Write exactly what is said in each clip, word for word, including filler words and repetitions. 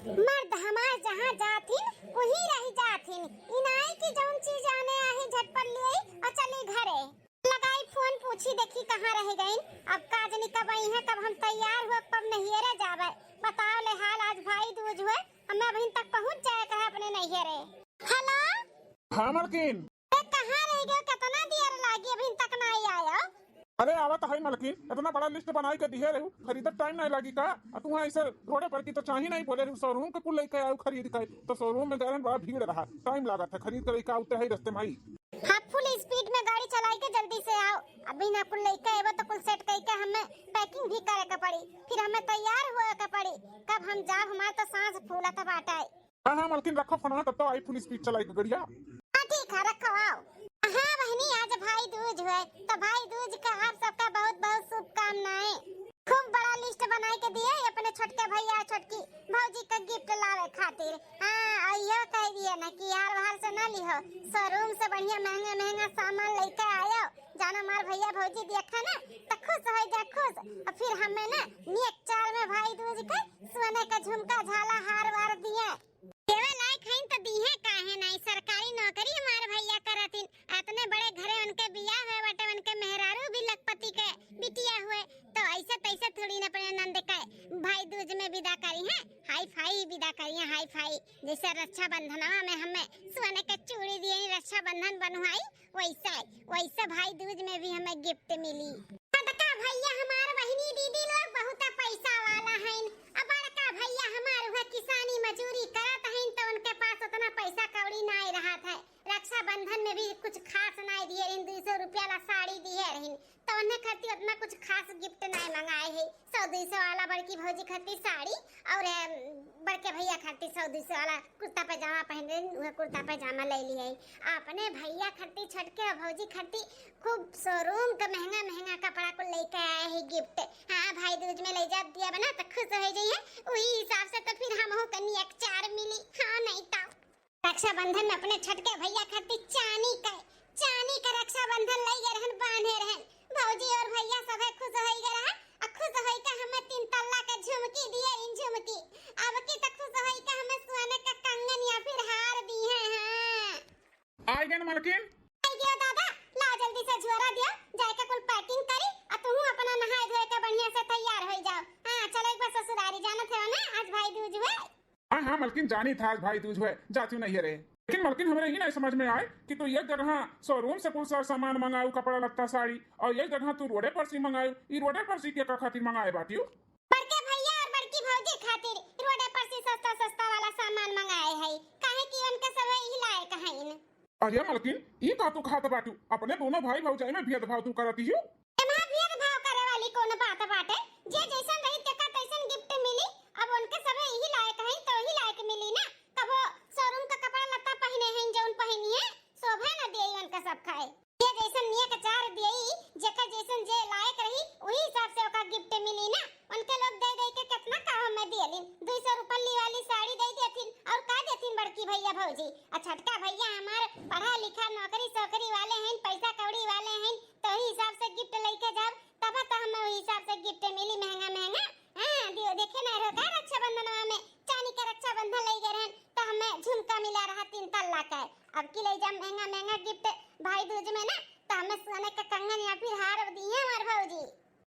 मर्द हमार जहाँ जाथिन, वहीं रहि जाथिन। ई नाई कि जौन चीज आने आही, झटपट लियाई और चली घरे। लगाई फोन, पूछी देखी कहाँ रहि गइन। अब का जनी कब अइहैं, कब हम तैयार हुए, कब नैहरे जाबे। बताओ ले हाल, आज भाई दूज हुए, हमें अबहिन तक पहुँच जाए कहे अपने नैहरे। हेलो। हाँ मलकिन। ए, कहाँ रहि गयो? कितना देर लागी, अबहिन तक नाई आयो। अरे आवत है मलकिन, इतना बड़ा लिस्ट बनाई के दिहे रहू, खरीदत टाइम नाई लागी का? आ तू ऐसे रोडे पर की तो चाही नाई बोले रहू, शोरूम के कुल लेके आयो खरीद के, तो शोरूम में गैरन बड़ा भीड़ रहा, टाइम लागत है खरीद के लेके आवते है रस्ते में ही। हाँ, फुल स्पीड में गाड़ी चलाई के जल्दी से आओ, अबहिन कुल लेके आबो तो कुल सेट कई के हमें पैकिंग भी करे के पड़ी, फिर हमें तैयार हुए के पड़ी। कब हम जाब, हमार तो सांस फूलत बाटे। हाँ हाँ मलकिन, रखो फोनवा, तब तो आई फुल स्पीड चलाई के गड़िया। हाँ ठीक है, रखो, आओ। हाँ बहिनी, आज भाई दूज हुए, तो भाई दूज का आप सबका बहुत बहुत शुभकामनाएं। खूब बड़ा लिस्ट बनाई के दिए अपने छोटके भैया छोटकी भौजी का गिफ्ट लावे खातिर। हाँ, और यो कह दिए ना कि यार बाहर से ना लिहो, शोरूम से बढ़िया महंगा महंगा सामान लेके आयो। जानो मार भैया भौजी देखा ना, तो खुश हो जा, खुश। और फिर हमें ना नेक चार में भाई दूज के सोने का झुमका झाला हार वार दिए। देवे लायक हईन त दीहे काहे नाई, सरकारी नौकरी हमार भैया करत हिन। अतने बड़े घरे उनके बियाह हुए बाटे, उनके मेहरारू भी लखपति के बिटिया हुए, तो ऐसे तैसे थोड़ी न अपने नंद के भाई दूज में विदा करिहैं, हाई फाई विदा करिहैं, हाई फाई। जैसे रक्षाबंधनवा में हमें सोने के चूड़ी दिए, रक्षाबंधन बनुआई, वैसे, वैसे भाई दूज में भी हमें गिफ्ट मिली। छोटका भैया हमार बहिनी दीदी लोग बहुत पैसा वाला हईन, अब बड़का भैया हमार उहे किसानी मजूरी करत हईन, तो उनके पास उतना पैसा कौड़ी नाई रहत है। रक्षाबंधन में भी कुछ खास नाई दिए रहीन, दो सौ रुपया वाला साड़ी दिए रहीन, तो उन्हें खातिर उतना कुछ खास गिफ्ट नाई मंगाए है। सौ दो सौ वाला बड़की भौजी खातिर साड़ी और, अम, बड़के भैया खातिर सौ दो सौ वाला कुर्ता पैजामा पहन रहे, उहे कुर्ता पैजामा ले लिए। अपने भैया खातिर, छोटके भौजी खातिर खूब शोरूम का महंगा महंगा कपड़ा कुल लेके आए हैं गिफ्ट। हाँ, भाई दूज में ले जा दिया बना तो खुश हो जाइए, वही हिसाब से तो फिर हमहू कनी एक चार मिली। हाँ, नहीं तो रक्षाबंधन में अपने छोटके भैया खातिर चानी का, चानी का रक्षाबंधन ले गए रहन, बांधे रहन। भौजी और भैया सभे खुश होई गए रहा, आ खुश होई के हमें तीन तल्ला के झुमकी दिए, इन झुमकी। अब की तो खुश होई के हमें सोने का कंगन या फिर हार दिए हैं। हाँ। आई गए न मलकिन? आई गयो दादा, ला जल्दी से झोरा दिया, जाए के कुल पैकिंग करी, आ तू अपना नहाए धोए के बढ़िया से तैयार हो जाओ। हाँ, चलो एक बार ससुरारी, जानत हो ना, आज भाई दूज हुए। हाँ हाँ मलकिन, जानी था आज भाई दूज हुए, जाती हूँ नैहरे। लेकिन मलकिन, हमरे ही नहीं समझ में आए कि तू एक जगह शोरूम से कुल सार सामान मंगाऊ, कपड़ा लत्ता साड़ी, और एक जगह तू रोडे पर से मंगाऊ। ई रोडे पर से के का खातिर मंगाए बाटियो? बड़के भैया और बड़की भौजी खातिर रोडे पर से सस्ता सस्ता वाला सामान मंगाए है, काहे कि उनके सब यही लायक हईन। अरे मलकिन, ई का तू कहत बाटू? अपने दोनों भाई भौजाई में भेदभाव तू करत हियो? एमा भेदभाव करे वाली कौन बात बाटे? जे जैसन रही तेका तैसन गिफ्ट मिली। अब उनके सबे यही लायक हईन तो यही लायक मिली ना। कबो शोरूम का कपड़ा लत्ता पहिने हईन जौन पहिनी है, शोभे न दिए उनका सब खाए। जे जैसन नियत चार दिए, जेकर जैसन जे लायक रही वही हिसाब से ओका गिफ्ट मिली ना। उनके लोग दे दे के कितना काम में दियलिन। दो सौ रुपये वाली साड़ी दे देथिन और का देथिन बड़की भैया भौजी। आ छोटका भैया हमार पढ़ा लिखा नौकरी सोकरी वाले हैं, पैसा कौड़ी वाले हैं, तो वही हिसाब से गिफ्ट लेके जाब, तब तो हमें वही हिसाब से गिफ्ट मिली महंगा महंगा। हाँ, दियो देखे ना रहो का रक्षाबंधनवा में चांदी के रक्षाबंधन ले गए रहन, तो हमें झुमका मिला रहा तीन तल्ला का। अब की ले जा महंगा महंगा गिफ्ट भाई दूज में ना, तो हमें सोने का कंगन या फिर हार दिए हमार भौजी।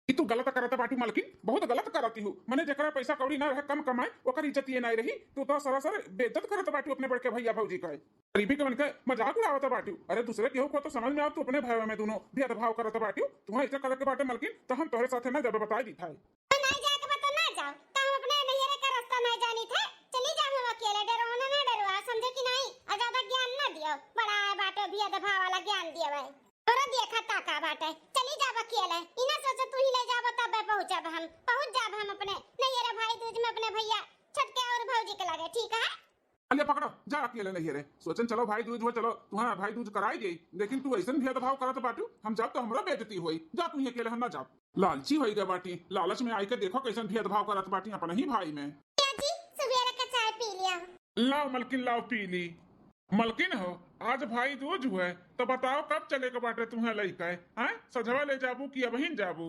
ई तू गलत करत बाटू मलकिन, बहुत गलत करती हूँ। मने जेकरा पैसा कौड़ी ना रहे, कम कमाए, ओकर इज्जत ये नहीं रही, तू तो सरासर बेइज्जत करत बाटू अपने बड़के भैया भौजी का। गरीबी के मन के मजाक उड़ावत बाटू। अरे दूसरे केहू को तो समझ में आओ, तू अपने भाई में दोनों भेदभाव करत बाटू। तुम्हें ऐसा करे के बाटे मलकिन, तो हम तोहरे साथे ना जाबे, बताई दी था। तो नहीं जाए के बा तो ना जाओ, तो हम अपने नैहरे का रास्ता ना जानी थे। चली जाओ हम अकेले, डरो ना, ना डरो, समझे कि नहीं? और ज्यादा ज्ञान ना दियो, बड़ा बाटो भेदभाव वाला ज्ञान दियो भाई। तोरा देखा ताका बाटे, चली जाब अकेले। ई ना सोचो तू ही ले जाब तबे पहुँचब हम, पहुँच जाब हम अपने नैहरे भाई दूज में अपने भैया छोटके और भौजी के लगे, ठीक है? अरे पकड़ो, जा अकेले नैहरे। सोचन चलो भाई दूज हो, चलो तुम्हारा भाई दूज कराई दे, लेकिन तू ऐसन भेदभाव करत बाटू, हम जाब तो हमरो बेइज्जती होई। जा तू ही अकेले, हम ना जाब। लालची होई गए बाटी, लालच में आई के देखो कैसन भेदभाव करत बाटी अपने ही भाई में। जी, सुबेरे का चाय पी लिया। लाओ मलकिन, लाओ पी ली। मलकिन हो, आज भाई दूज हुए, तो बताओ कब चले के बाटे तुम्हें लइके? हैं? सझवा ले जाबू कि अबहिन जाबू?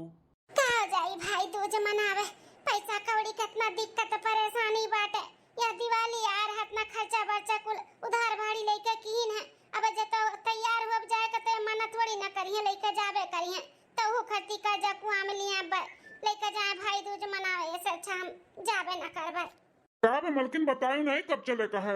का जाई भाई दूज मनावे, पैसा कौड़ी कितना दिक्कत परेशानी बाटे। यह का बे मलकिन, बतायो नाहीं कब चले का है?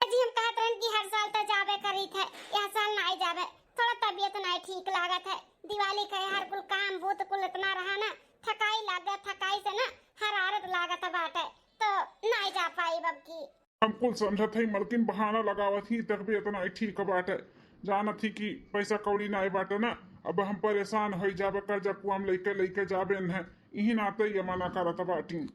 जी, हम कहत रहन कि हर साल त जाबे करीत है, यह साल नाहीं जाबे, थोड़ा तबियत नाहीं ठीक लागत है। दिवाली के हर कुल काम बूत कुल इतना रहा ना, थकाई लाग गया, थकाई से ना हरारत लागत बाटे, तो नाहीं जा पाई अब की। हम कुल समझत हई मलकिन बहाना लगावत ही, तबियत नाहीं ठीक बाटे, जानत ही कि पैसा कौड़ी नाहीं बाटे ना, अब हम परेशान होई जाबे, कर्जा कुआम लइके लइके जाबे न है, इही नाते ये मना करत बाटी।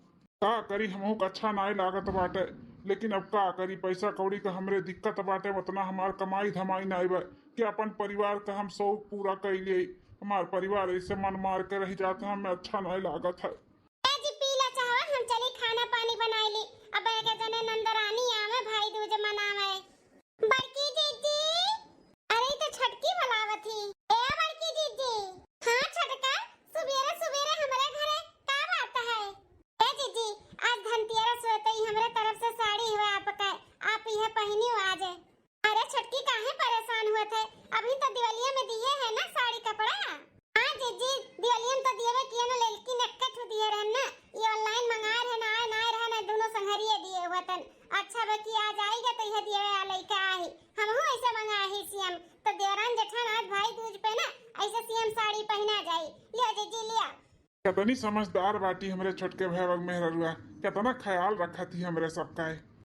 का करी, हमहू का अच्छा नाय लागत बाटे, लेकिन अब का करी, पैसा कौड़ी का हमरे दिक्कत बाटे, उतना हमार कमाई धमाई नाय बा कि अपन परिवार का हम शौक पूरा कइ लेई। हमार परिवार ऐसे मन मार के रह जात है, हमें अच्छा नाय लागत है। ए जी, पी ला चाहवा, हम चली खाना पानी बनाई ली। अब एक जने नंदरानी आवे, भाई दूज मनावे। बड़की जीजी, अरे, ई तो छोटकी बुलावत ही। ए बड़की जीजी। हाँ छोटका, सुबेरे सुबेरे हमरे घरे का बात है? ए जीजी, आज धनतेरस हुए, तो ई हमरे तरफ से साड़ी हुए आपका, आप यह पहनी हो आज। अरे छोटकी, काहे परेशान हुए थे? अभी तो दिवालिया में दिए है ना साड़ी कपड़ा। हाँ जीजी, दिवालिया में तो दिए किए ना, लेकिन एक ठो दिए रहन ना, ये online मंगाए रहन, आए ना आए रहन, दोनों संघरिए दिए हुए तन। अच्छा बा कि आज आइगा तो यह दिए आ लइका आई। हमहू ऐसे मंगाए ही सीएम, तो देवरान जेठान आज भाई दूज पे ना ऐसे सीएम साड़ी पहना जाई। लिया जीजी, लिया। कितनी समझदार बाटी हमरे छोटके भैया मेहररुआ, कितना ख्याल रखत ही हमरे सबका।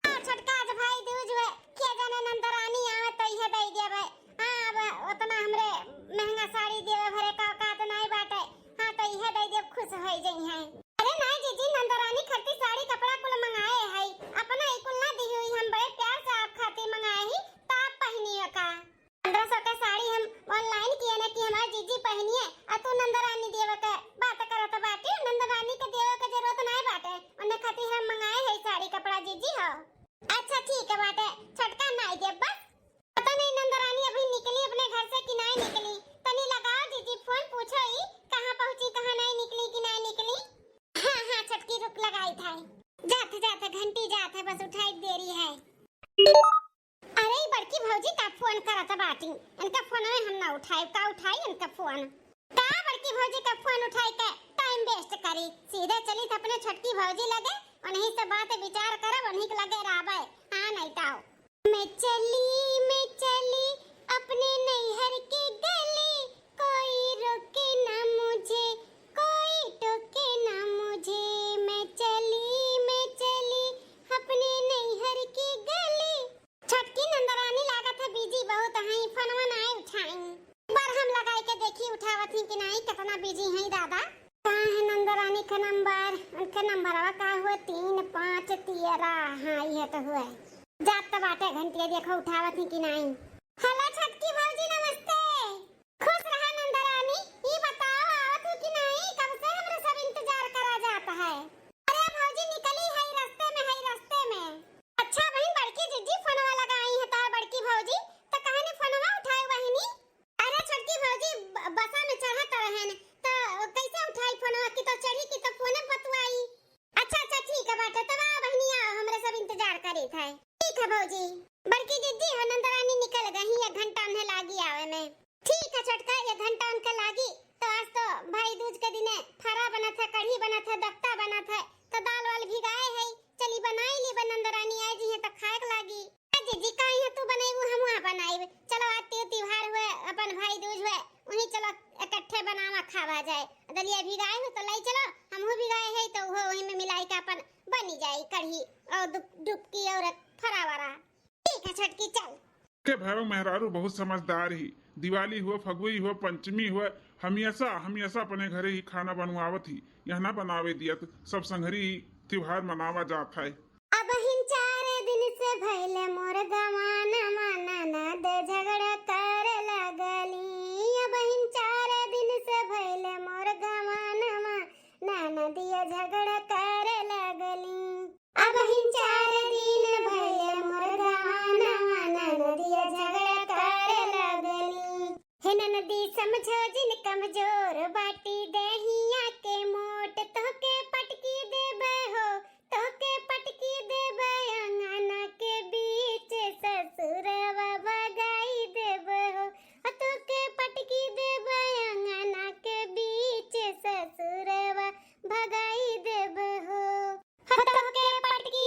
हाँ छोटका, आज भाई दूज हुए, के जाने नंदरानी आवे तो इहे दे देबे। हाँ, अब उतना हमरे महंगा साड़ी देवे भरे का औकात नाई बाटे। हाँ, तो इहे दे देब, खुश होई जइहैं। अरे नाई जीजी, नंदरानी खातिर साड़ी कपड़ा कुल मंगाए हई, अपना ई कुल ना दिही हुई, हम बड़े प्यार से आप खातिर मंगाए ही, तो आप पहनिए का। पन्द्रह सौ के साड़ी हम online किए ना कि हमार जीजी पहनिए, आ तू नंदरानी देवे के बात करत बाटी। नंदरानी के देवे के जरूरत नाय बाटे, उन्हें खातिर हम मंगाए है साड़ी कपड़ा जीजी हो। अच्छा ठीक है बाटे, छोटका नाय देब बस। पता नहीं नंदरानी अभी निकली अपने घर से कि नाय निकली, तनी लगाओ जीजी फोन, पूछो ई कहाँ पहुँची, कहाँ नाय निकली कि नाय निकली। हाँ हाँ छोटकी रुक, लगाई था, जात जात घंटी जात है, बस उठाई देरी है। अरे, ई बड़की भौजी का फोन करत बाटी? इनका फोनवे हम ना उठाई, का उठाई इनका फोन? का बड़की भौजी का फोन उठाई के time waste करी? सीधे चली त अपने छोटकी भौजी लगे, उन्हीं से बात विचार करब, उन्हीं के लगे रहबे। हाँ, नहीं तो। मैं चली, मैं चली अपने नैहर के गली, कोई रोके ना मुझे, कोई टोके ना मुझे, मैं चली, मैं चली अपने नैहर की गली। छोटकी नंदरानी लागत है busy बहुत हैं, फोनवा नाय उठाई। पर हम लगाई के देखी उठावत ही कि नाई, कितना busy हैं दादा। कहाँ है नंदरानी का नंबर? उनका नंबरवा का हुआ? तीन पाँच तेरह। हाँ, ये तो हुआ। जात तो बाटे घंटिया, देखो उठावत ही कि नाई। Hello छोटकी भौजी, नमस्ते। खुश रहा नंदरानी, ई बताओ आवत हो कि नाई, कब से हमरे सब इंतजार करा जात है। अरे भौजी निकली है रस्ते में, है रस्ते में। अच्छा बहिन, बड़की जीजी फोनवा लगाई है तार बड़की भौजी, त काहे नहीं फोनवा उठाए बहिनी? अरे छोटकी भौजी ब-, बसा में चढ़त रहेन, त कैसे उठाई फोनवा, कि तो चढ़ी कि तो फोने बतुआई। अच्छा अच्छा ठीक है बाटे, तब आ बहिनी आओ, हमरे सब इंतजार करीत है। ठीक है भौजी। बड़की जीजी हो नंदरानी निकल गई, एक घंटा उन्हें लागी आवे में। ठीक है छोटका, एक घंटा उनका लागी, तो आज तो भाई दूज के दिने फरा बनत है, कढ़ी बनत है, दफ्ता बनत है, तो दाल वाल भिगाए है, चली बनाई ली बे नंदरानी, आए जी है तो खाए के लागी। ए जीजी, का यहाँ तू बनाई, वो हम वहाँ बनाई। चलो आज त्यो त्योहार हुए, अपन भाई दूज हुए, वहीं चलो इकट्ठे बनावा खावा जाए। दलिया भिगाए हो तो लाई चलो, हमहू भिगाए है तो वो वहीं में मिलाई के अपन बनी जाए कढ़ी और डुब-, डुबकी और फरावरा। ठीक है छोटकी, चल। के भैरव मेहरारू बहुत समझदार ही। दिवाली हुआ, फगुई हुआ, पंचमी हुआ, हमेशा, हमेशा अपने घरे ही खाना बनवावत ही। यहाँ ना बनावे दियत, सब संघरी ही त्योहार मनावा जात है। अबहिन चार दिन से भइले मोर गवानवा, ननद झगड़ा करे लगली। अबहिन चार दिन से भइले मोर गवानवा, ननदिया झगड़ा करे लगली। अबहिन चार दिन भइले मोर गवानवा, ननदिया झगड़ा करे लगली। हे ननदी समझो जिन कमजोर बाटी देहिया के मोट, तोहके पटकी देबे हो, तोहके पटकी देबे अंगना के बीच, ससुरवा भगाई देबे हो, तोहके पटकी देबे अंगना के बीच, ससुरवा भगाई देबे हो। तोहके पटकी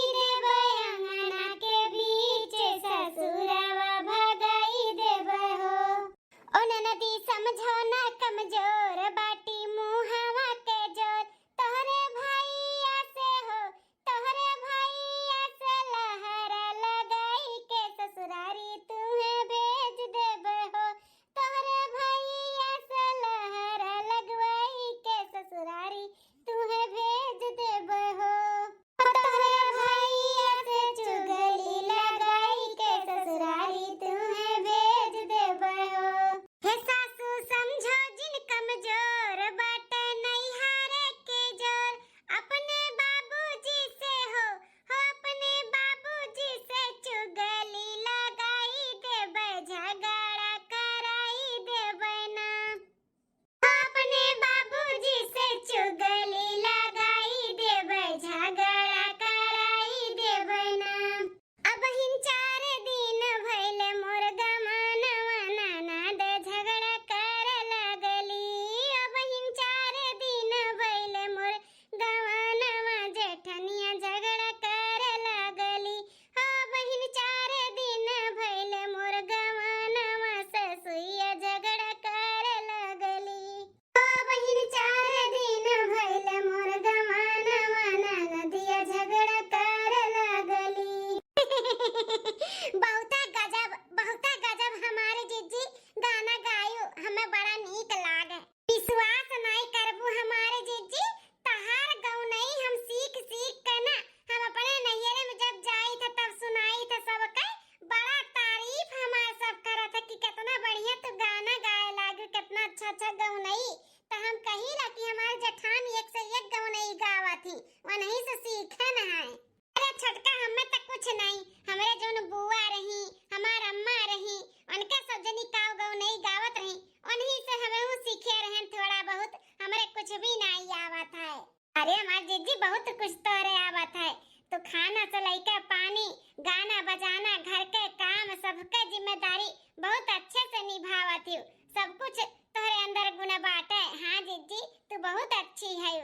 कुछ नहीं, हमरे जौन बुआ रही, हमार अम्मा रही, उनका सब जनी काव गौ नहीं गावत रही, उन्हीं से हमहू सीखे रहन थोड़ा बहुत, हमरे कुछ भी नहीं आवत है। अरे हमार जिज्जी, बहुत कुछ तोहरे आवत है। तू खाना से लइके पानी, गाना बजाना, घर के काम, सबके जिम्मेदारी बहुत अच्छे से निभावत हियो। सब कुछ तोहरे अंदर गुण बाटे। हाँ जिज्जी, तू बहुत अच्छी है।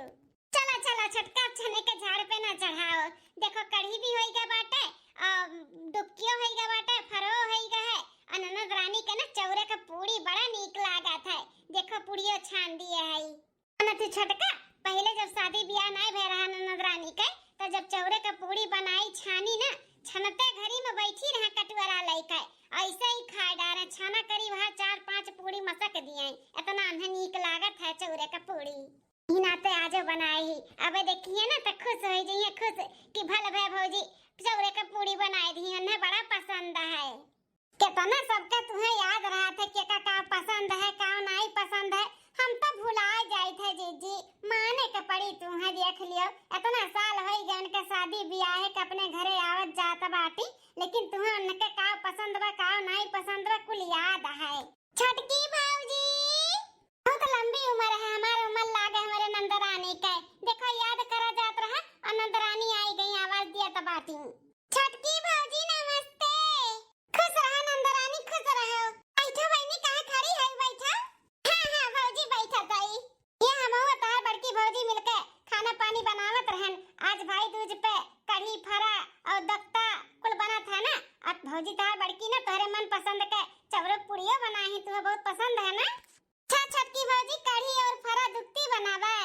चला चला छोटका, छने के झाड़ पे ना चढ़ाओ। देखो कढ़ी भी होइगा बाटे, और डुबकियो होइगा बाटे, फरो होइगा है, और ननद रानी के ना चौरे का पूड़ी बड़ा नीक लागत है। देखो पूड़ियो छान दिए है। ना तू छोटका, पहिले जब शादी बियाह नाई भय रहा ननद रानी के, त जब चौरे का पूड़ी बनाई छानी ना, छनते घरी में बैठी रहा कटुआरा लइके, ऐसे ही खाए डारे। छाना करी वहाँ चार पांच पूड़ी मसक दिए, इतना उन्हें नीक लागत है चौरे का पूड़ी। ही नाते आजो बनाए ही, अबे देखिए ना त खुश हो जाइए, खुश कि भल भय भौजी चौरे का पूड़ी बनाए दी, उन्हें बड़ा पसंद है। केतना सबका तुहें याद रहत है, केका का पसंद है, का नाई पसंद है, हम तो भुला जाइत है जिज्जी, माने के पड़ी तुहें। देख लियो, इतना साल होई गए उनके शादी बियाह के अपने घरे आवत जात बाटी, लेकिन तुहें उनके का पसंद बा, का नाई पसंद बा, कुल याद है। छोटकी भौजी, बहुत लंबी उम्र है हमारे, उम्र लागे हमारे नंदरानी के। देखो याद करा जात रहा और नंदरानी आई गई, आवाज दिया त बाटी। छोटकी भौजी नमस्ते। खुश रहा नंदरानी, खुश रहो। बैठो बहिनी, कहाँ खड़ी है, बैठो। हाँ हाँ भौजी, बैठा ताई। ये हमहू तहार बड़की भौजी मिलके खाना पानी बनावत रहन। आज भाई दूज पे कढ़ी फरा और दफ्ता कुल बनत है ना। अब भौजी तहार बड़की ना तोहरे मन पसंद के चौरक पुड़ियो बनाई, तुम्हें बहुत पसंद है ना। अच्छा छोटकी भौजी, कढ़ी और फरा दुक्ती बनावे।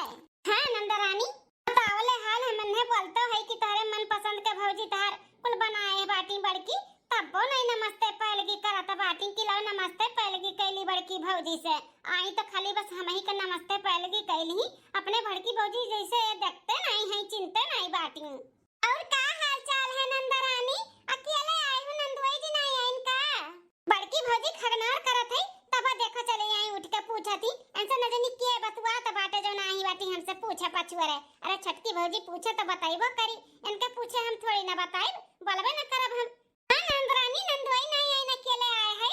हाँ नंदरानी, बतावले हाल हमन्हे बोलतो है कि तोहरे मन पसंद के भौजी तहार कुल बनाए बाटी बड़की, तब्बो नहीं नमस्ते पैलगी करत बाटी कि लाओ नमस्ते पैलगी कैली बड़की भौजी से। आई तो खाली बस हमही के नमस्ते पैलगी कैली ही, अपने बड़की भौजी जैसे देखते नहीं है, चिनते नहीं बाटी। और का हाल चाल है नंदरानी? अकेले आई हूँ, नंदुआई जी नहीं आइन का? बड़की भौजी खगनार करत है, तब देखो चले आई उठ के पूछत ही, इनसे न जानी के बतुआत बाटे जो नाही बाटी हमसे पूछे पछुअरे। अरे छोटकी भौजी पूछे तो बताइबो करी, इनके पूछे हम थोड़ी ना बताइब, बोलबे न करब हम। हाँ नंदरानी, नंदुआई नहीं आइन, अकेले आए है।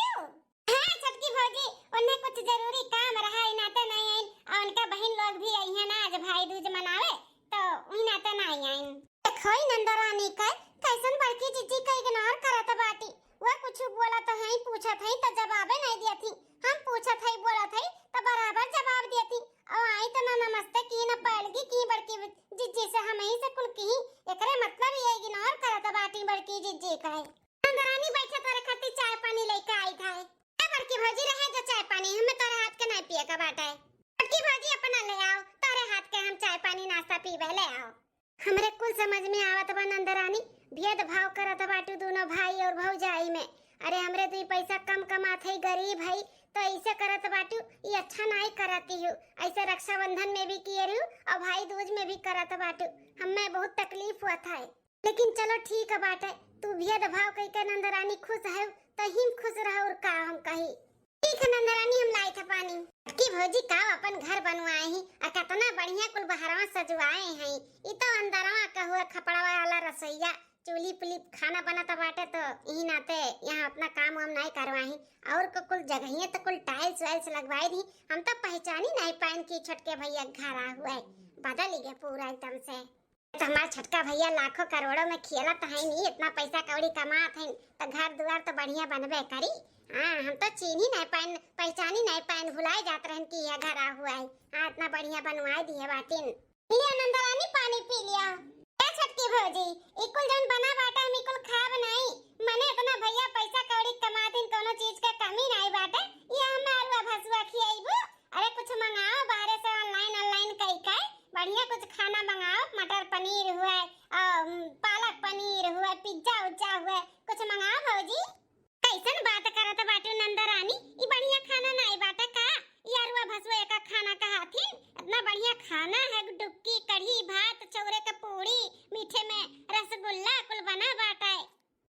हाँ छोटकी भौजी, उन्हें कुछ जरूरी काम रहा है नाते नहीं आइन, और उनका बहिन लोग भी आई है ना, आज भाई दूज मनावे, तो उही नाते नहीं आइन। देखो ई नंदरानी के, कैसन बड़की जिज्जी के इग्नोर करत बाटी। वह कुछ बोलत है, पूछत है तो जवाबे नहीं दियत ही। हम पूछत है, बोलत है तो बराबर जवाब दियत ही। और आई तो ना नमस्ते की, ना पैलगी की बड़की जिज्जी से, हम ही से कुल की। एकरे मतलब ये इग्नोर करत बाटी बड़की जिज्जी के। नंदरानी बैठे तोरे खातिर चाय पानी लेके आई था। ए बड़की भौजी, रहे जो चाय पानी, हमें तोरे हाथ के नहीं पिए का बाटे। बड़की भौजी अपना ले आओ, तोरे हाथ के हम चाय पानी नाश्ता पीबे, ले आओ। हमरे कुल समझ में आवत बा नंदरानी, भेदभाव करत बाटू दोनों भाई और भौजाई में। अरे हमरे दुई पैसा कम कमात है, गरीब है, तो ऐसे करत बाटू, ये अच्छा नाई करती हूँ। ऐसे रक्षाबंधन में भी किए रहू और भाई दूज में भी करत बाटू, हमें बहुत तकलीफ हुआ था। लेकिन चलो ठीक बाटे, तू भेदभाव कई के नंदरानी खुश है, तो हिम खुश रहो और का हम कही। ठीक है नंदरानी, हम लाई था पानी। की भौजी का अपन घर बनवाए ही, आ कितना बढ़िया कुल बहरवा सजवाए हैं। ई तो अंदरवा का हुआ खपड़वा वाला रसोईया, चूल्ही पुली खाना बनत बाटे, तो यही नाते यहाँ अपना काम वाम नहीं करवाही। और को कुल जगहिया तो कुल टाइल्स वाइल्स लगवाई दी। हम तो पहचानी नहीं पाइन कि छोटके भैया घर आ हुआ है, बदल ही गया पूरा एकदम से। तो हमार छोटका भैया लाखों करोड़ों में खेलत है नहीं, इतना पैसा कौड़ी कमात है, तो घर दुआर तो बढ़िया बनबे करी। हाँ, हम तो चीन्ही नहीं पाइन, पहचानी नहीं पाइन, भुलाए जात रहन कि यह घर आ हुआ है। हाँ, इतना बढ़िया बनवाए दिए बाटिन। लियो नंदरानी, पानी पी लियो। ए छोटकी भौजी, ई कुल जौन बना बाटे, हम ई कुल खाब नहीं। मने इतना भैया पैसा कौड़ी कमातिन, कोनो चीज के कमी नहीं बाटे। ये हमार हुआ भसुआ खियाइबू। अरे कुछ मंगाओ बाहरे से, online, online कई के बढ़िया कुछ खाना मंगाओ, मटर पनीर हुए, अ, पालक पनीर हुए, पिज्जा उज्जा हुए, कुछ मंगाओ भौजी। कैसन बात करत बाटू नंदरानी, ई बढ़िया खाना नाई बाटे का? ई अरुआ भसुआ एका खाना कहाथिन, इतना बढ़िया खाना है, डुबकी, कढ़ी, भात, चौरे का पूड़ी, मीठे में रसगुल्ला कुल बना बाटे।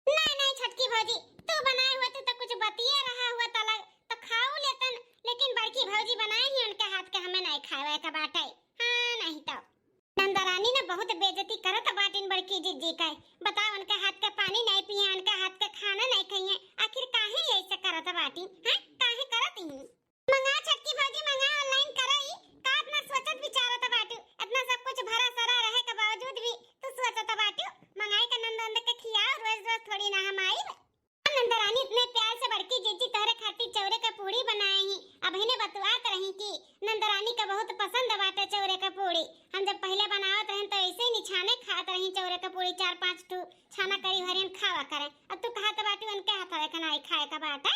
नहीं, नहीं, छोटकी भौजी, तू बनाए हुए, तू तो कुछ बतिया रहा हुआ त अलग, तो खाऊ लेतन, लेकिन बड़की भौजी बनाए ही, उनके हाथ के हमें नहीं खावे के बाटे। हाँ, नहीं तो। नंदरानी ने बहुत बेइज्जती करत बाटिन बड़की जिज्जी के। बताओ, उनके हाथ के पानी करत बाटी, हैं? काहे करत ही? मंगा छोटकी भौजी, मंगा, online करई। का इतना सोचत विचारत बाटू? इतना सब कुछ भरा सरा रहे के बावजूद भी तू सोचत बाटू? मंगाई के नंद नंद के खियाओ, रोज रोज थोड़ी ना हम आइब। नंदरानी इतने प्यार से बड़की जीजी तोहरे खातिर चौरे के पूड़ी बनाए ही। अबहिने बतुआत रही कि नंदरानी का बहुत पसंद बाटे चौरे के पूड़ी। हम जब पहले बनावत रहन तो ऐसे ही निछाने खात रही चौरे के पूड़ी, चार पांच ठू छाना करी भरिन खावा करें। अब तू कहत बाटू उनके हाथ खाना खाए का बाटे।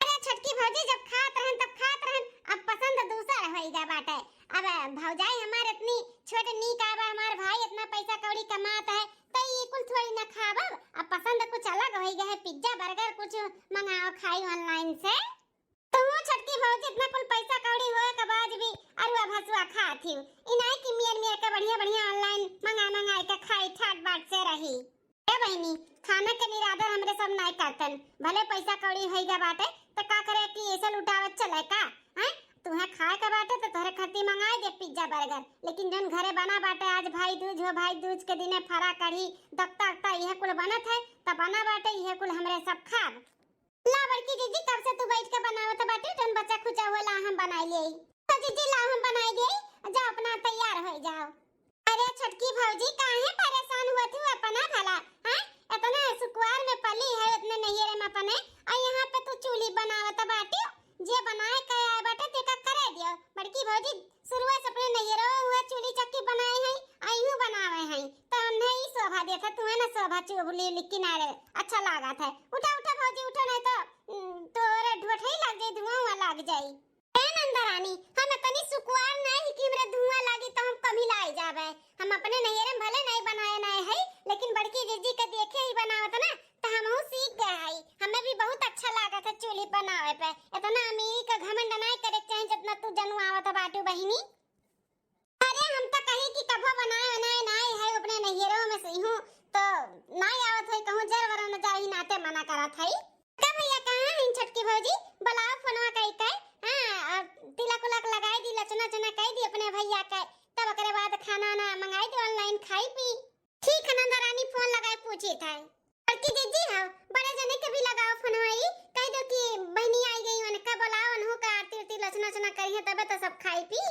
अरे छोटकी भौजी जब खात रहन तब खात रहन, अब पसंद दूसर होइगा बाटे। अब भौजाई हमार इतनी छोट नीक आवा, हमार भाई इतना पैसा कौड़ी कमात है, तो ई कुल थोड़ी ना खाबब। अब पसंद कुछ अलग होइगा है, pizza burger कुछ मंगाओ खाई online से। तू छोटकी भौजी इतना कुल पैसा कौड़ी होए के बाद भी अरुआ भसुआ खात ही। ई नाई कि मियर मियर के बढ़िया बढ़िया online मंगा मंगा के खाई, ठाट बाट से रही। ए बहिनी, खाना के निरादर हमरे सब नाय करतन, भले पैसा कौड़ी होइगा बाटे, त का करे कि ऐसे लुटावत चले का? हैं? तुहे खाए के बाटे त तोहरे खातिर मंगाई दे pizza burger, लेकिन जौन घरे बना बाटे, आज भाई दूज हो, भाई दूज के दिने फरा कढ़ी, दक्ता अक्ता इहे कुल बनत है, त बना बाटे इहे कुल हमरे सब खाब। ला बड़की जीजी, कब से तू बैठ के बनावत बाटे, जौन बचा खुचा होला हम बनाई लेई। तो जीजी ला हम बनाई देई, जाओ अपना तैयार हो जाओ। अरे छोटकी भौजी, काहे परेशान हुआ तू अपना भला, हैं? इतना सुकुवार में पली है, उतने नैहरे में अपने, और यहाँ पे तू चूल्ही बनावत बाटी। जे बनाए के आए बाटे, तेका करे दियो। बड़की भौजी शुरुए से अपने नैहरो हुआ चूल्ही चक्की बनाए हैं, अइहू बनावे हैं, तो हमने ई शोभा देता, तुम्हें ना शोभा चूल्ही उल्ही किनारे अच्छा लागत है। उठा उठा भौजी उठा, नहीं तो, उम, तोरे ढोठई लग जाई, धुआं हुआ लग जाई। ए नंदरानी, हम इतनी सुकुवार नहीं कि हमरे धुआं लागी तो हम कमिलाई जाबे। हम अपने नैहरे में भले नहीं बनाए नहीं है, लेकिन बड़की जीजी के देखे ही बनावत ना, तो हमहू सीख गए हई। हमें भी बहुत अच्छा लागत है चूल्ही बनावे पे। इतना अमीरी का घमंड नहीं करे के चाही जितना तू जनुआवत बाटू बहिनी। अरे हम तो कही कि कभो बनाए बनाए नहीं है अपने नैहरों में से हूँ, तो नहीं आवत है कहूँ जर वरन जाही नाते मना करत है। का भैया, कहाँ हैं छोटकी भौजी? बुलाओ फोनवा कई के। हाँ, अब तिलक उलक लगाई दी, लचना चना कई दी अपने भैया के, तब ओकरे बाद खाना ना मंगाई दी, online खाई पी। ठीक है नंदरानी, फोन लगाए पूछी था। बड़की जीजी हो, बड़े जने के भी लगाओ फोनवा, ई कह दो कि बहिनी आई गई, उनका बुलाओ, उन्हों का आरती उरती लचना चना करी है, तबे तो सब खाई पी।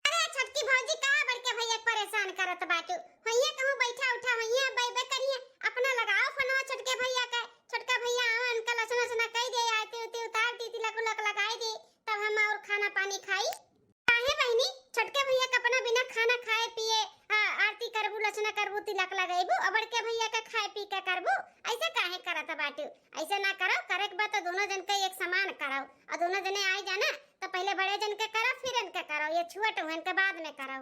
अरे छोटकी भौजी, का बड़के भैया के परेशान करत बाटू? होइए कहूँ बैठा उठा होइए, बैबे करिए। अपना लगाओ फोनवा छोटके भैया के, छोटका भैया आवे, उनका लसना सना कई दे, आरती उरती उतार दी, तिलक उलक लगाई दी, तब हम और खाना पानी खाई। काहे बहिनी, छोटके भैया के अपना बिना खाना खाए पिए, आ, आरती करबू, लसना करबू, तिलक लगैबू, और बड़के भैया के खाए पी के करबू? ऐसे काहे करत बाटू? ऐसे ना करो, करे के बा तो दोनों जन के एक समान करो, और दोनों जने आए जाना तो पहले बड़े जन के करो, फिर इनके करो, ये छुअट हुए इनके बाद में करो।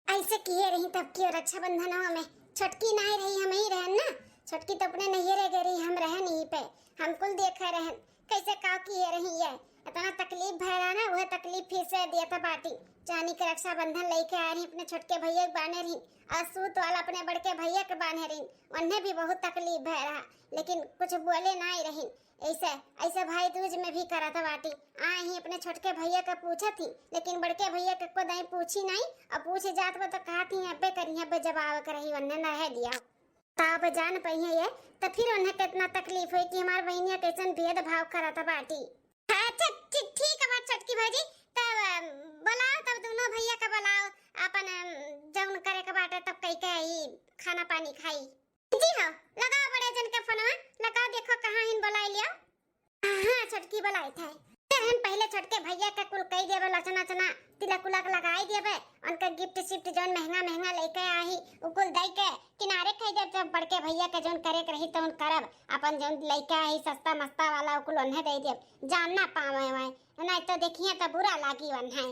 ऐसे किए रही तब की रक्षाबंधनवा में छोटकी नाई रही, हम ही रहन ना। छोटकी तो अपने नैहरे गए रही, हम रहन यहीं पे, हम कुल देखे रहन कैसे का किए रही है। इतना तकलीफ भय रहा ना, वह तकलीफ फिर से दिया था बाटी। जानी के रक्षाबंधन लेके आए रही, अपने छोटके भैया के बांधे रही, और सूत वाला अपने बड़के भैया के बांधे रही। उन्हें भी बहुत तकलीफ भय रहा, लेकिन कुछ बोले नाई रही। ऐसे, ऐसे भाई दूज में भी करत बाटी। आ ही अपने छोटके भैया के पूछत ही, लेकिन बड़के भैया के को दाई पूछी नाई, और पूछे जात बा तो कहत ही अब्बे करी, अब्बे जब आवे के रही, वन्ने न रहे दिया। तब जान पइहे ये, तो फिर उन्हें कितना तकलीफ हुई कि हमार बहिनिया कैसन भेदभाव करत बाटी। अच्छा, ठी-, ठीक है बात छोटकी भौजी, तब, अम, बुलाओ तब दोनों भैया के बुलाओ, अपन, अम, जौन करे के बाटे तब कई के ई खाना पानी खाई। जी हो, लगाओ बड़े जन के फोनवा, लगाओ देखो कहाँ हिन बुलाई लियो। हाँ, छोटकी बुलाई थे। हम पहले छोटके भैया के कुल कई देबे, लचना चना, तिलक उलक लगाई देबे, उनका gift शिफ्ट जौन महंगा महंगा लेके आही, उ कुल दई के किनारे कई देबे, तब बड़के भैया के जौन करे के रही तौन करब, अपन जौन लेके आही सस्ता मस्ता वाला उ कुल उन्हें दे देब, जान ना पावे वै, नहीं तो देखिए तो बुरा लागी उन्हें।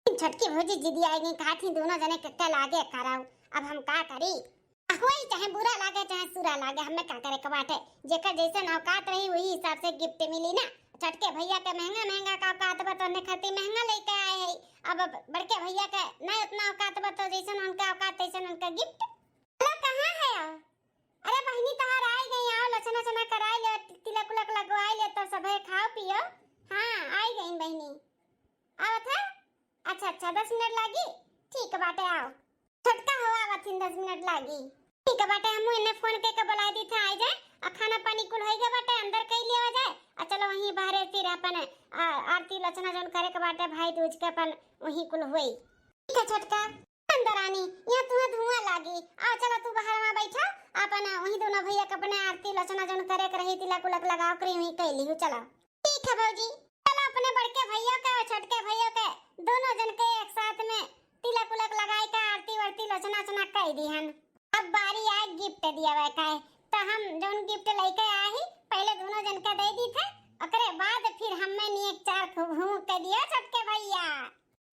छोटकी भौजी जिदिया आई गई, कहत ही दोनों जने के, के लागे कराऊ, अब हम का करी? होई चाहे बुरा लागे चाहे सुरा लागे, हमें का करे के बाटे, जेकर जैसन औकात रही वही हिसाब से gift मिली ना। छोटके भैया के महंगा महंगा का औकात बा तो उन्हें खातिर महंगा लेके आए है, अब बड़के भैया के ना उतना औकात बा तो जैसन उनका औकात तैसन उनका gift। चलो कहाँ है? अरे बहिनी तहार आई गई, आओ लचना चना कराई ले, तिलक उलक लगवाई ले, तो सभे खाओ पियो। हाँ आई गई बहिनी। आवत है? अच्छा, अच्छा, दस मिनट लागी? ठीक बाटे, आओ। छोटका हो आवत हिन, दस मिनट लागी। ठीक बाटे, हमहू इन्हें फोन कइके बुलाए दी था, आई जाए, आ खाना पानी कुल होई गए बाटे, अंदर कई लिया जाए, आ चलो वहीं बाहरे फिर रचना जौन करे के बाटे भाई दूज के अपन वही कुल हुई। ठीक है छोटका। नंदरानी, यहाँ तुम्हें धुआं लागी। आओ चलो तू बाहर वहाँ बैठा, अपन वही दोनों भैया के अपने आरती रचना जौन करे के रही, तिलक उलक लगाओ करी वही कैली हूँ। चलो ठीक है भौजी, चलो अपने बड़के भैया के और छोटके भैया के दोनों जन के एक साथ में तिलक उलक लगाए का आरती वारती रचना रचना कई दी हन। अब बारी आए गिफ्ट दियावे का है, तो हम जौन गिफ्ट लेके आए ही पहले दोनों जन के दे दी थे, ओकरे बाद फिर हमें नियक चार खूब घूम के दिया छोटके भैया।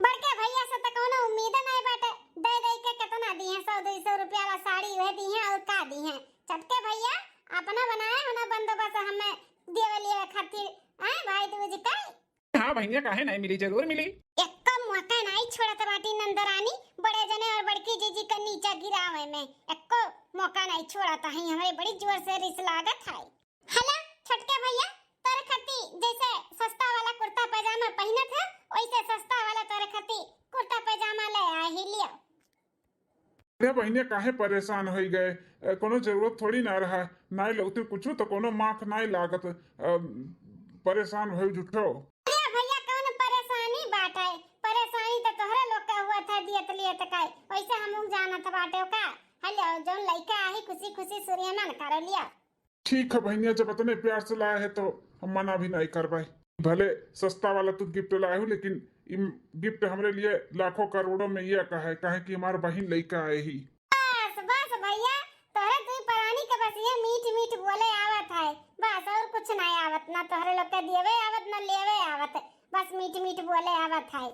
बड़के भैया से तो कोनो उम्मीद नहीं बाटे, दे दे के कितना दी है, सौ दो सौ रुपया वाला साड़ी वह दी है और का दी है। छोटके भैया अपना बनाए होना बंदोबस्त हमें देवे लिए खातिर, हैं भाई दूज का। हाँ बहिनिया, काहे नहीं मिली, जरूर मिली। एक्को मौका नहीं छोड़त बाटी नंदरानी, बड़े जने और बड़की जीजी का नीचा गिरावे में एक्को मौका नहीं छोड़त है। हमरे बड़ी जोर से रिस लागत है। हला छोटके भैया, तोरे खाती जैसे सस्ता वाला कुर्ता पैजामा पहनत है, वैसे सस्ता वाला तोरे खाती कुर्ता पैजामा ले आए ही लियो। अरे बहिनिया, काहे परेशान होई गए? ए, कोनो जरूरत थोड़ी ना रहा, नाई लगती कुछ तो कोनो माख नाई लागत। अ, परेशान भई झूठो। अरे भैया, कौन परेशानी बाटे? परेशानी तो तोहरे लोग का हुआ था दियत लियत का, वैसे हम लोग जानत बाटे का। हेलो, जौन लइका आही खुशी खुशी सुरिया मन करो लिया। ठीक है बहिनिया, जब इतने प्यार से लाए है तो हम मना भी नहीं करबाई। भले सस्ता वाला तू गिफ्ट लाए हो, लेकिन ई गिफ्ट हमरे लिए लाखों करोड़ों में ये का है, काहे कि हमार बहिन लइका आए ही। बस बस भैया, तोहरे दुई परानी के बस ये मीठ मीठ बोले आवत है, बस और कुछ नहीं आवत, ना तोहरे लोग के देवे आवत ना लेवे आवत, बस मीठ मीठ बोले आवत है।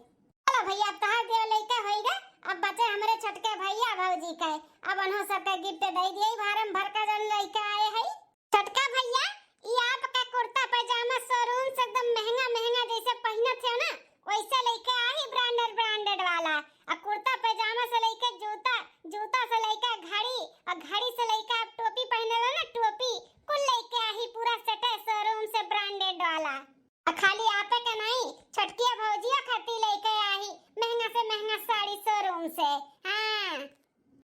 चलो भैया, अब तहार देव लइका होइगा, अब बचे हमरे छोटके भैया भौजी के। अब उन्हों सबके गिफ्ट दे दिए, भारम भर का जन लइका आए है। छोटका भैया, ई आपका कुर्ता पैजामा शोरूम से एकदम महंगा महंगा जैसे पहिनत है ना, वैसे लइके आही ब्रांडेड ब्रांडेड वाला। आ कुर्ता पैजामा से लइके जूता, जूता से लइके घड़ी, और घड़ी से लइके आप टोपी पहिने ला ना, टोपी, कुल लइके आही पूरा सेट है शोरूम से ब्रांडेड वाला। आ खाली आपे के नहीं, छोटकिया भौजिया खाती लइके आही महंगा से महंगा साड़ी शोरूम से। हाँ।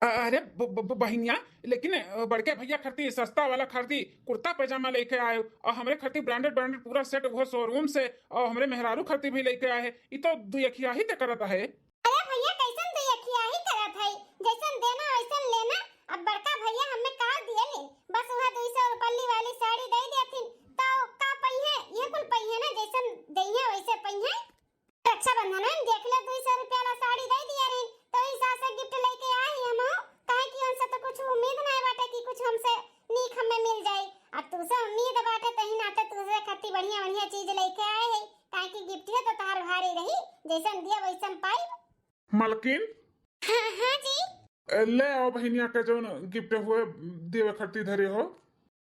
अ-, अरे ब-, ब-, ब-, बहिनिया, लेकिन, अ, बड़के भैया खरती सस्ता वाला खरती कुर्ता पैजामा लेके आयो और हमरे खरती ब्रांडेड ब्रांडेड पूरा सेट वो शोरूम से और हमरे मेहरारू खरती भी लेके आए है। ई तो दुयखिया ही ते करत है। अरे भैया, कैसन दुयखिया ही करत है? जैसन देना वैसन लेना। अब बड़का भैया हमें का दिए ले, बस वह दुई सौ रुपल्ली वाली साड़ी दे देथिन, तो का पहिए? ये कुल पहिए ना, जैसन दइहे वैसे पहिए। रक्षाबंधन में देख ले, दुई सौ रुपया वाला साड़ी दे दिया रही, तो ई सास से गिफ्ट लेके आई हम, काहे कि उनसे तो कुछ उम्मीद नहीं बाटे कि कुछ हमसे नीक हमें मिल जाई। अब तुझसे उम्मीद बाटे, तही नाते तुझसे खत्ती बढ़िया बढ़िया चीज लेके आए है, काहे कि गिफ्टिया तो तहार भारी रही, जैसन दिया वैसन पाई। मलकिन। हाँ, हाँ जी। ए, ले आओ बहिनिया के जौन गिफ्ट हुए देवे खत्ती धरे हो।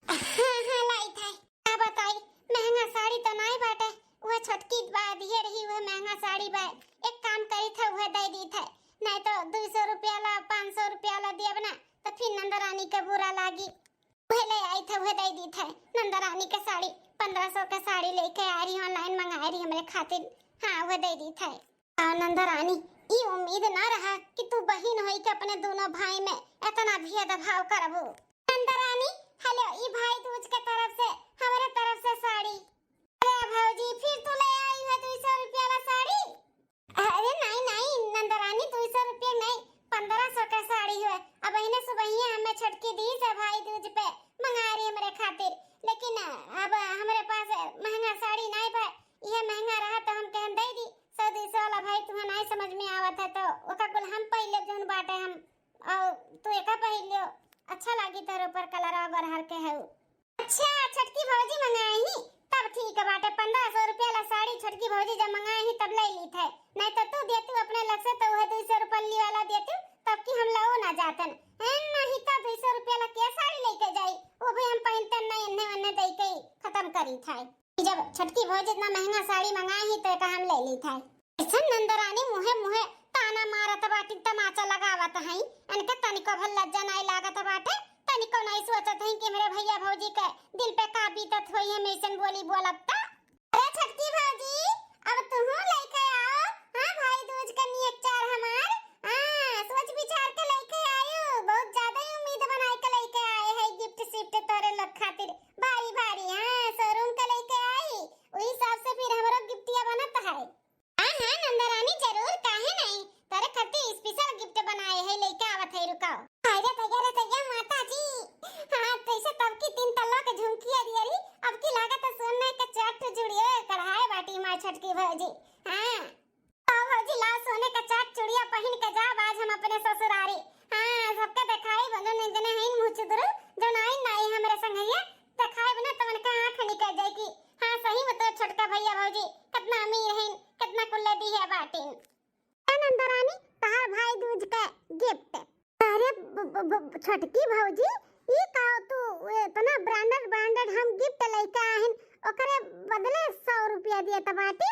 हाँ, हाँ, लाई थे। का बताई, महंगा साड़ी तो नाई बाटे, वह छोटकी बा दिए रही, वह महंगा साड़ी बा। एक काम करी थे, वह दे दी थे, नहीं तो दुई सौ रुपया ला, पाँच सौ रुपया ला दियब ना, तो फिर नंदरानी के बुरा लागी। वह ले आई थे, वह दे दी थे। नंदरानी के साड़ी, पन्द्रह सौ के साड़ी लेके आ रही, ऑनलाइन मंगा रही हमरे खातिर। हाँ, वह दे दी थे। आ नंदरानी, ई उम्मीद ना रहा कि तू बहिन होई के अपने दोनों भाई में इतना भेदभाव करबू। नंदरानी, हेलो, ई भाई दूज के तरफ से, हमरे तरफ से साड़ी। अरे भौजी, फिर तू ले आई है दुई सौ रुपया वाला साड़ी? अरे नहीं, नहीं, नंदरानी, दुई सौ रुपया नहीं, पन्द्रह सौ का साड़ी है। अब इन्हें सुबहिया हमें छोटकी दी से भाई दूज पे मंगा रही हमरे खातिर, लेकिन अब हमरे पास महंगा साड़ी नहीं बा, यह महंगा रहा तो हम कहन दे दी। सौ दुई सौ वाला भाई तुम्हें नहीं समझ में आवत है तो ओका कुल हम पहले जौन बाटे हम, और तू एका पहन लियो, अच्छा लागी तोरे ऊपर कलर अगर हर के है। अच्छा, छोटकी भौजी मंगाई ही, तब ठीक बाटे। पन्द्रह सौ रुपया ला साड़ी छोटकी भौजी जब मंगाई ही तब ले ली थे, नहीं तो तू देतू अपने लग से तो वह दुई सौ रुपया वाला देतू, तब कि हम लो ना जातन। हैं, नहीं तो दुई सौ रुपया ला क्या साड़ी लेके जाई, वो भी हम पहनते नहीं, इन्हें उन्हें दे के ही खत्म करी थे। जब छोटकी भौजी इतना महंगा साड़ी मंगाई ही तो एका हम ले ली थे। ऐसन नंदरानी मुहे मुहे ताना मारत बाटी, तमाचा लगावत हई। इनके तनिको भर लज्जा नाई लागत बाटे, तनिको नाई सोचत हई कि हमरे भैया भौजी के दिल पे का बीतत होई, हम ऐसन बोली बोलब त। अरे छोटकी भौजी, अब तुहू लेके आओ, हाँ, भाई दूज के नियत चार हमार, हाँ, सोच विचार के लेके आयो, बहुत ज्यादा ही उम्मीद बनाए के लेके आए है गिफ्ट सिफ्ट तोरे लोग खातिर, भारी भारी, हाँ, शोरूम के लेके आई, वही हिसाब से फिर हमरो गिफ्टिया बनत है। भौजी। हाँ। आओ भौजी, लाओ सोने का चाक चुड़िया पहिन के जाब आज हम अपने ससुरारी। हाँ, सबके देखाइब, जौन जने हईन मुँह चुदरू, जौन आइन नाई हमरे संगहिया, देखाइब ना तवन के आँख निकल जाई कि हाँ, सही में तोर छोटका भैया भौजी केतना अमीर हईन, केतना कुल्ले दिहे बाटिन। ए नंदरानी, तहार भाई दूज के gift। अरे ब-, ब-, ब-, छोटकी भौजी, ई का तू एतना branded, branded हम gift लइके आहिन, ओकरे बदले सौ रुपया दियत बाटी?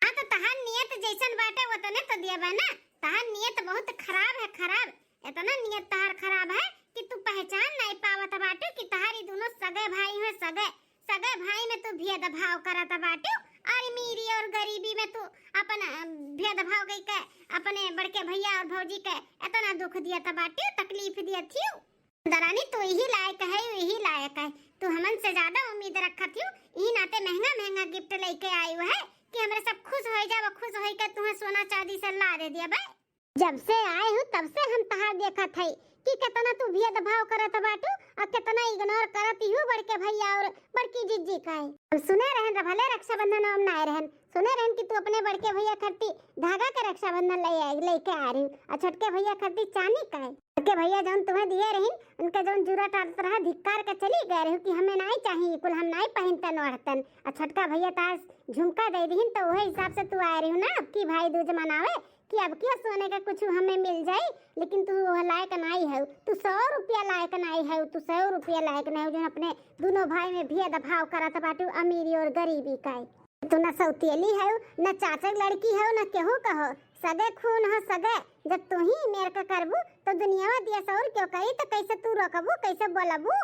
हाँ, तो तहार नियत जैसन बाटे, ओतने तो दिया बा ना। तहार नियत बहुत खराब है, खराब। एतना नियत तहार खराब है कि तू पहचान नाई पावत बाटू कि तहार ई दुनो सगे भाई हैं, सगे। सगे भाई में तू भेदभाव करत बाटू, और अमीरी और गरीबी में तू अपन, अ, भेदभाव कई के अपने बड़के भैया और भौजी के एतना दुख दियत बाटू, तकलीफ दियत हियू। नंदरानी, तू यही लायक है, यही लायक है। तू हमन से ज्यादा उम्मीद रखत हियू, यही नाते महंगा महंगा gift लइके आयु है कि हमरे सब खुश हो जाब, खुश होई के तुहें सोना चांदी से लादे दिया बे। जब से आए हू तब से हम तहार देखत हई कि केतना तू भेदभाव करत बाटू और केतना ignore करत हियू बड़के भैया और बड़की जिज्जी का है। हम सुने रहन र-, भले रक्षाबंधन हम नाय रहन, सुने रहन कि तू अपने बड़के भैया खरती धागा के रक्षाबंधन ले आए, लेके आ रही और छोटके भैया खरती चांदी का है। बड़के भैया जौन तुहें दिए रहिन, उनके जौन जुरा टारत रहा, धिक्कार के चली गए रही कि हमें नाई चाहिए, कुल हम नाई पहिनतन ओढ़तन। और छोटका भैया तार झुमका दे दिहिन, तो वही हिसाब से तू आए रही ना, अब की भाई दूज मनावे कि अब की सोने का कुछ हमें मिल जाई, लेकिन तू वह लायक नाई है, तू सौ रुपया लायक नाई है, तू सौ रुपया लायक नाई है, जो अपने दोनों भाई में भेदभाव करत बाटू अमीरी और गरीबी का। तू न सौतेली है, न चाचा के लड़की है, न केहू कहो, सगे खून हो सगे। जब तू ही मेर का करबू तो दुनियावा दिया सौर क्यों करी, तो कैसे तू रोकबू, कैसे बोलबू?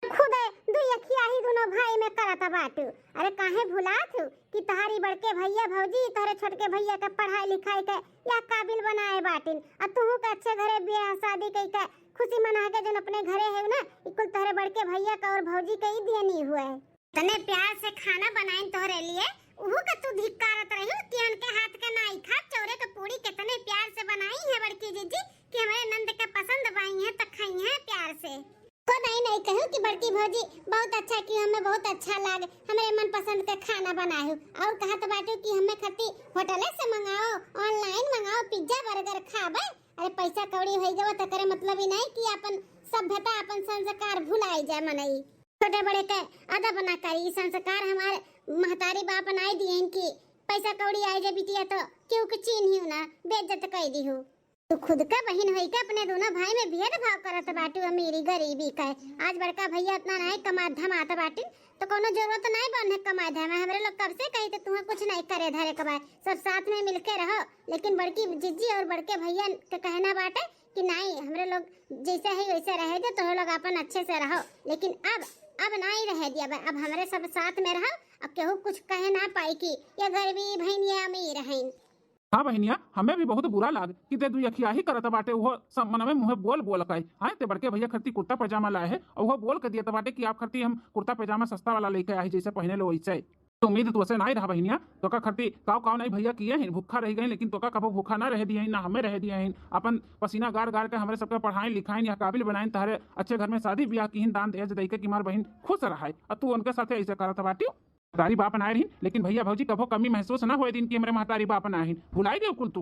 खुदे दुई अखिया ही दोनों भाई में करत बाटू। अरे काहे भुलात हू कि तहारी बड़के भैया भौजी तोहरे छोटके भैया के पढ़ाई लिखाई के या काबिल बनाए बाटिन, आ तुहू के अच्छे घरे ब्याह शादी कई के खुशी मना के जौन अपने घरे है ना, ई कुल तोहरे बड़के भैया का और भौजी के ही देनी हुए। तने प्यार से खाना बनाइन तोहरे लिए, उहू के तू धिक्कारत रही कि उनके हाथ के नाई खाब। चौरे के पूड़ी कितने प्यार से बनाई है बड़की जिज्जी कि हमारे नंद के पसंद बाई है तो खाई है प्यार से। को नाई नाई कहू कि बड़की भौजी बहुत अच्छा की, हमें बहुत अच्छा लाग, हमरे मनपसंद के खाना बनाए हो। और कहत बाटू कि हमें खती होटले से मंगाओ, online मंगाओ, pizza burger खाबे। अरे पैसा कौड़ी होई गवा त करे मतलब ही नहीं कि अपन सभ्यता, अपन संस्कार भुलाई जाए मनई। छोटे बड़े के अदब ना करी, संस्कार हमारे महतारी बाप नाई दिए कि पैसा कौड़ी आए जे बिटिया तो केहू के चीन्हियो ना, बेइज्जत कई दिहू। तू खुद का बहिन होई के अपने दोनों भाई में भेदभाव करत बाटू अमीरी गरीबी का। आज बड़का भैया इतना नाई कमात धमात बाटिन, तो कोनो जरूरत नाई बने कमाए धमाए। हमरे लोग कब से कही थे तुम्हें कुछ नाई करे धरे के बा, सब साथ में मिलके रहो। लेकिन बड़की जिज्जी और बड़के भैया के कहना बाटे कि नाई, हमरे लोग जैसे है वैसे रहे दे, तोहरे लोग अपन अच्छे से रहो। लेकिन अब, अब नाई रहे दिया बा, अब हमरे सब साथ में रहो। अब केहू कुछ कहे ना पाई कि ये गरीबी भइन, ये अमीर हइन। हाँ बहिनिया, हमें भी बहुत बुरा लाग कि ते दुई अखियाही करत बाटे, उहो सब मनवे मुँहे बोल बोल के। हाँ, ते बड़के भैया खरती कुर्ता पैजामा लाए है और उहो बोल के दियत बाटे कि आप खरती हम कुर्ता पैजामा सस्ता वाला लेके आए, जैसे पहने लो वैसे। तो उम्मीद तोसे नाई रहा बहिनिया, तोका खरती काव काव नाई भैया किए हैं, भूखा रह गए, लेकिन तोका कबो भूखा ना रह दिए हैं, ना हमें रह दिए हैं। अपन पसीना गार गार के हमरे सबके पढ़ाइन लिखाइन या काबिल बनाइन, तहरे अच्छे घर में शादी ब्याह किहिन, दान दहेज दई के कि हमार बहिन खुश रहे, और तू उनके साथे ऐसे करत बाटियो। महतारी बाप नाय रहिन, लेकिन भैया भौजी कभो कमी महसूस ना होए दिन कि हमरे महतारी बाप नाय रहिन। भुलाई गयो कुल तू।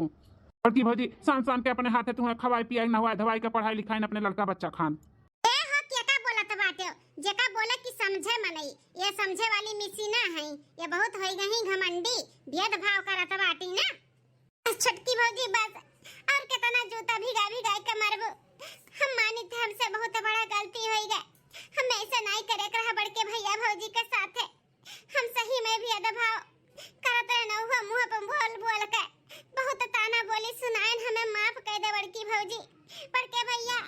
बड़की भौजी सान सान के अपने हाथे तुम्हें खवाई पियाई, नहवाई धवाई के पढ़ाई लिखाई अपने लड़का बच्चा खान। ए हो, के का बोलत बाटे? जेका बोले कि समझे मनई, ये समझे वाली मिसी ना है, ये बहुत होई गई घमंडी, भेदभाव करत बाटी ना। बस छोटकी भौजी बस, और कितना जूता भिगा भिगा के मरबू। हम मानी थे हमसे बहुत बड़ा गलती होई गए, हम ऐसे नाई करे के रहा बड़के भैया भौजी के साथे। हम सही में भी भेदभाव करत रहन, उहो मुँह पर बोल बोल के बहुत ताना बोली सुनायन, हमें माफ कई दे बड़की भौजी। बड़के भैया,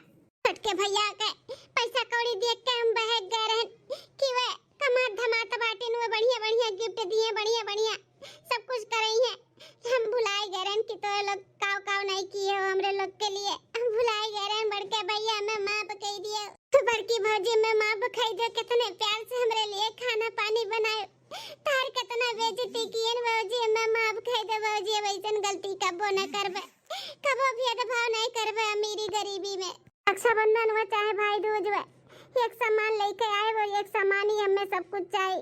छोटके भैया के पैसा कौड़ी देख के हम बहक गए रहन कि वे कमात धमात बाटिन, वे बढ़िया बढ़िया gift दिए, बढ़िया बढ़िया सब कुछ करई है। हम भुलाई गए रहन कि तोरे लोग काव काव नहीं किए हो हमरे लोग के लिए। हम भुलाई गए रहन बड़के भैया, हमें माफ कई दियो। तू बड़की भौजी, हमें माफ कई दियो, कितने प्यार से हमरे लिए खाना पानी बनाए। तार कितना बेइज्जती किए न भौजी, हमें माफ कई दे भौजी, अब ऐसन गलती कबो न करबे, कबो भेदभाव नहीं करबे अमीरी गरीबी में। रक्षाबंधन हुआ चाहे भाई दूज हुआ, एक समान लेके आए, वो एक समान ही हमें सब कुछ चाही।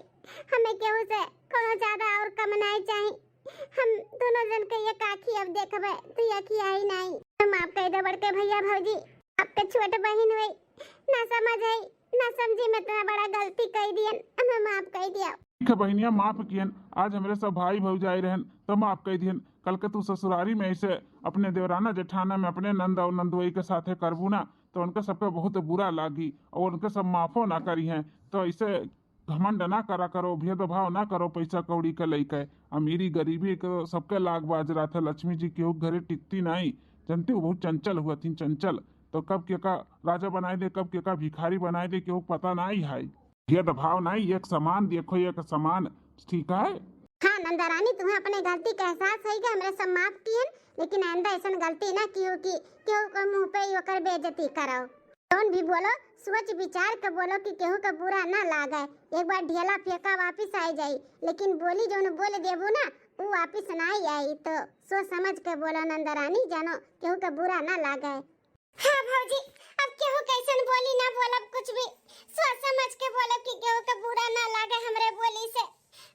हमें केहू से कोनो ज्यादा और कम नहीं चाही। हम दोनों जन के एक आँखी अब देखबे, दुई आँखी आई नाई। माफ कइ दे बड़के भइया भौजी, आपके छोट बहिन हुई, ना समझ है, ना समझी में इतना बड़ा गलती कइ दियन, हमें माफ कइ दिया। ठीक है बहिनिया, माफ कियन, आज हमरे सब भाई भौजाई रहन तो माफ कइ दियन। कल के तू ससुरारी में ऐसे अपने देवराना जेठाना में अपने नंद और नंदोई के साथे करबू ना तो उनके सबके बहुत बुरा लागी और उनके सब माफो ना करिहैं। तो ऐसे घमंड ना करा करो, भेदभाव ना करो पैसा कौड़ी के लइके। अमीरी गरीबी के सबके लाग बाज रहत है। लक्ष्मी जी केहू के घरे टिकती नाई, जनती हो, बहुत चंचल हुआ थी, चंचल। तो कब केका राजा बनाए दे, कब केका भिखारी बनाए दे, केहू के पता नाई है। भेदभाव नाई, एक समान देखो, एक समान, ठीक है? हाँ नंदा रानी, तुम्हें अपने गलती के एहसास है कि हमरे सब माफ कियन, लेकिन आइंदा ऐसन गलती ना कियो कि केहू के मुंह पे ही ओकर बेइज्जती करो। जौन भी बोलो, सोच विचार के बोलो कि केहू के बुरा ना लागे। एक बार ढेला फेंका वापिस आ जाई, लेकिन बोली जौन बोल देबू ना, उ वापिस ना आई। तो सोच समझ के बोलो नंदा रानी, जानो केहू के बुरा ना लागे। हाँ भौजी, अब केहू कैसन बोली ना बोलब, कुछ भी सोच समझ के बोलब कि केहू के बुरा ना लागे हमरे बोली से।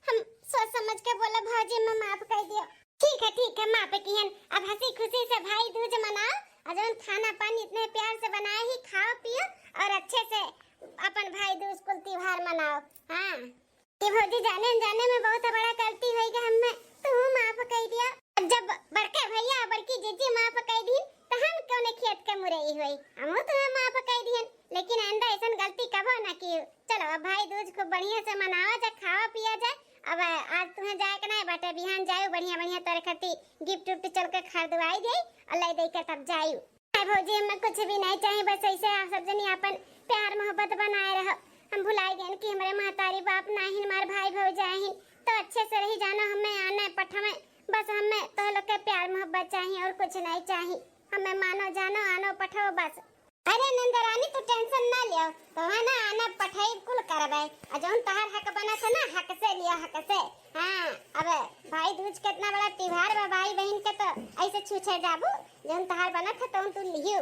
हम सोच समझ के बोलब भौजी, मैं माफ कर दियो। ठीक है, ठीक है, माफ किहन। अब हंसी खुशी से भाई दूज मनाओ और जौन खाना पानी इतने प्यार से बनाए ही खाओ पियो और अच्छे से अपन भाई दूज कुल त्योहार मनाओ। हाँ। ये भौजी जाने अनजाने में बहुत बड़ा गलती होई गए हमें, तू माफ कर दिया। अब जब बड़के भैया बड़की जीजी माफ कर दी तो हम कौने खेत के मुरई होई, हमहू तुम्हें माफ कर दियन, लेकिन आइंदा ऐसन गलती कबो ना की। चलो अब भाई दूज खूब बढ़िया से मनावा जा, खावा पिया जाए। अब आज तुम्हें जाए के ना बाटे, बिहान जायू बढ़िया बढ़िया तोरे खातिर गिफ्ट उफ्ट चल के खरीदवाई दे और ले दे के तब जायू। अरे भौजी, हमें कुछ भी नहीं चाहिए, बस ऐसे आप सब जनी अपन प्यार मोहब्बत बनाए रहो। हम भुलाई गए कि हमारे महतारी बाप ना ही, हमारे भाई भौजाई ही, तो अच्छे से रही जानो, हमें आने पठावे, बस हमें तो लोग के प्यार मोहब्बत चाहिए और कुछ नहीं चाहिए। हमें मानो जानो, आनो पठाओ बस। अरे नंदरानी, तू टेंशन ना लियो, तो है ना आना पठाई कुल करबे। और जौन तहार हक बनत है ना, हक से लियो, हक से। हाँ, अब भाई दूज कितना बड़ा त्योहार बा, भाई बहन के तो ऐसे छूछे जाबू, जौन तहार बनत है तौन तू लियो।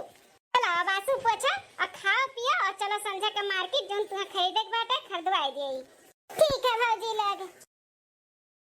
चलो अब आंसू पोछा और खाओ पियो और चलो संझा के मार्केट जौन तुम्हें खरीदे के बाटे खरीदवाई दिए।